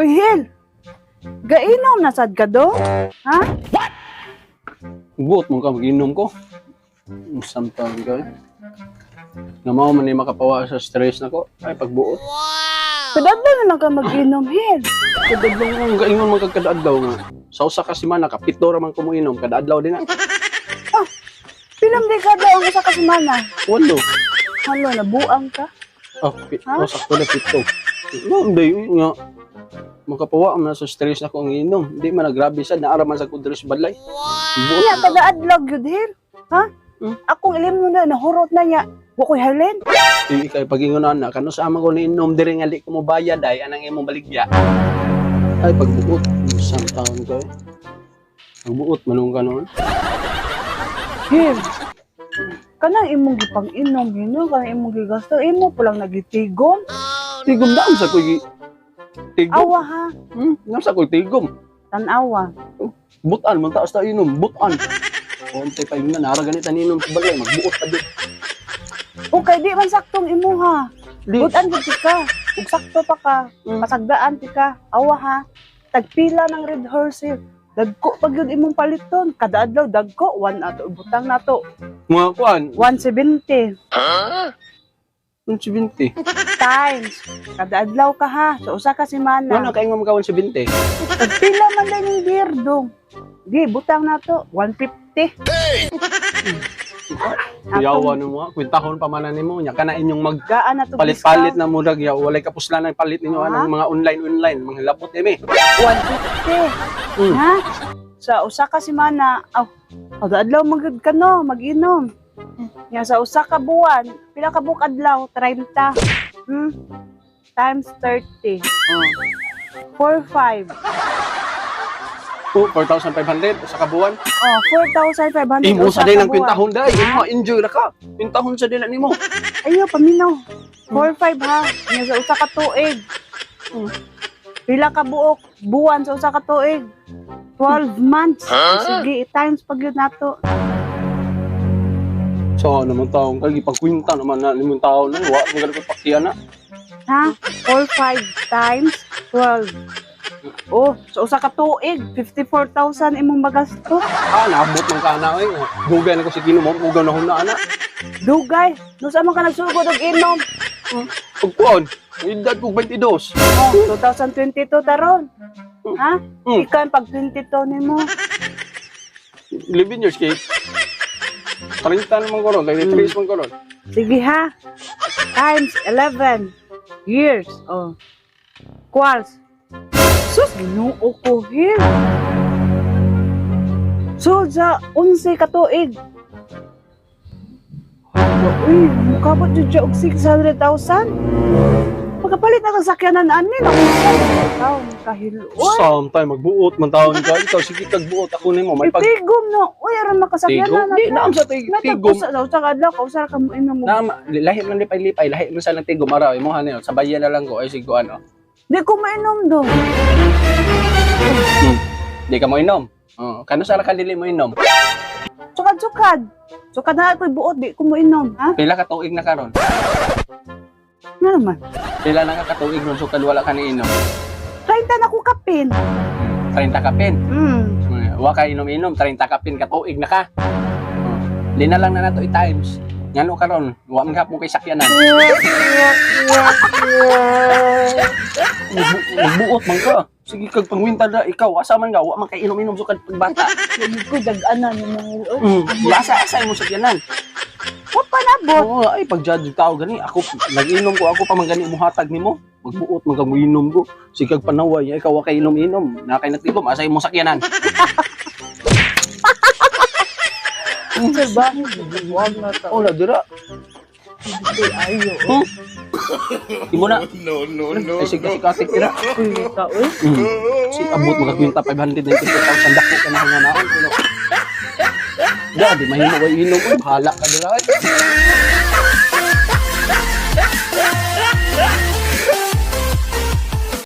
Uy, Hil! Gainom na sad ka do? Ha? Buot mo ka mag-inom ko. Samtang ka eh. Nga mao man ni makapawa sa stress nako. Ay pagbuot. Kadadlaw na lang ka mag-inom, Hil. Kadadlaw nga ang gaingon man kag kada-adlaw nga. Sa usa ka semana ka pito ra man ko moinom kada adlaw din na. Pilam di ka daw ang usa ka semana. Walo. Halo, nabuang ka. Oh, Ha? oh sakto na pito. No, hindi nga. Makapawa man sa stress nako ang inom. Di man na grabe sad naara man sa kudres balay. Buot. Iya, kada adlaw gyud, Hil. Ha? Hmm? Akong ilim mo na, nahurot na niya. Wa ko'y halin. Di kay pagingon na kano sa ama ko niinom diri nga di ko mo bayad ay anang imong baligya. Ay pagbuot samtang ka eh. Pagbuot manung ka noon. Hil, kanang imong gipang-inom, hino, kanang imong gigasto, imo po lang nagitigom. Tigom daon sa koy tigom. Awa ha, Ngam sa koy tigom. tanawa. Butan man taas ta inom, butan. Konti pa yun na nara ganit ang inom sa balay, magbuot pa di. Okay, di man saktong imuha. Di. Butan gud ka. Ug sakto pa ka. Pasagdaan ti ka. Awa ha. Tagpila ng red horse eh. Dagko pag yun imong paliton. Kada adlaw dagko one ato butang nato Mga kuan, 170 170. times. Kada adlaw ka ha. Sa usa ka semana. Wala kay nga maka 170. Tagpila man din yung beer dong. Di butang nato 150. Kuyawa no mo, kwintahon pa man na nimo nya kana inyong mag Gaan na to palit-palit na murag ya walay kapuslan ang palit ninyo Ah. anang mga online online mga lapot imi. 150. Ha? Sa usa ka semana, aw, kada adlaw magud ka no, mag-inom. Nya sa usa ka buwan, pila ka buok adlaw? 30. Times 30. Oh. 4 5. Oh, 4,500 sa kabuan. Oh, 4,500 Imo usa sa din ka ang buwan. kwintahon dai. Imo enjoy ra ka. Kwintahon sa din nimo. Ayo, paminaw. 4 5 ha. Nya sa usa ka tuig. Pila ka buok buwan sa usa ka tuig? 12 months. Sige, i-times pag yun nato. So naman taong kay gipagkwinta naman na nimong tao na wa mo gani ko pakya na. Ha? 4, 5 times 12. Oh, sa usa ka tuig, 54,000 imong magasto. Ah, naabot man ka na oy. Dugay na ko si Ginoo mo, ugaw na huna ana. Dugay, no sa man ka nagsugod og inom? Pagkuan, edad ko 22. Oh, 2022 taron. Ha? Mm. Ikaw ang pag 22 nimo. 11 years kay 30 naman ko ron, 33 man ko ron. Sige ha. Times 11 years. Oh. Quals. Sus, Ginoo ko here. So, sa 11 ka tuig. Uy, mukabot jud siya og 600,000. Pagkapalit na kang sakyanan ani, naku, taon kahiloy. Sometime magbuot man taon ka. Ikaw sige kag buot ako nimo may pag Itigom no. Uy, aron makasakyanan tigom. Di naam sa tigom. Sa usa ka adlaw, kausa ka mo inom mo. Naam, lahi man lipay-lipay, lahi man sa lang tigom araw imo hanin sabayan na lang ko ay sigo ano. Di ko mainom do. Di ka mo inom. Oh, kano sa ra ka dili mo inom? Sukad-sukad. Sukad na ako'y buot, di ko mo inom, ha? Pila ka tuig na karon? Ano naman? Pila na ka katuig ron sukad wala ka niinom? 30 na ko kapin. 30 kapin. Wa ka inom-inom, 30 kapin ka tuig na ka. Oh. Di na lang na nato i-times. Ngano karon, wa man gapon kay sakyanan. Magbuot man ka. Sige kag pangwinta da ikaw asa man ka wa man kay inom-inom sukad pagbata. Hindi ko dag-ana ni mga Asa asa imo sakyanan. Wa pa nabot. Oo, ay pag-judge tao gani ako nag-inom ko ako pa man gani muhatag nimo. Magbuot man kag moinom ko. Sige kag panaway ikaw wa kay inom-inom. Na kay nagtigom asa imong sakyanan. Sir, bakit? Wag na ta. Ola dira. Hindi, ayo. Imo na. No, no, no, Ay sige sige atik dira. Uy, ka, uy. Si abot magakwinta 592,000 dako ka na nga naon pero Da, di mahimo kay inom oy, bahala ka dira. Oy.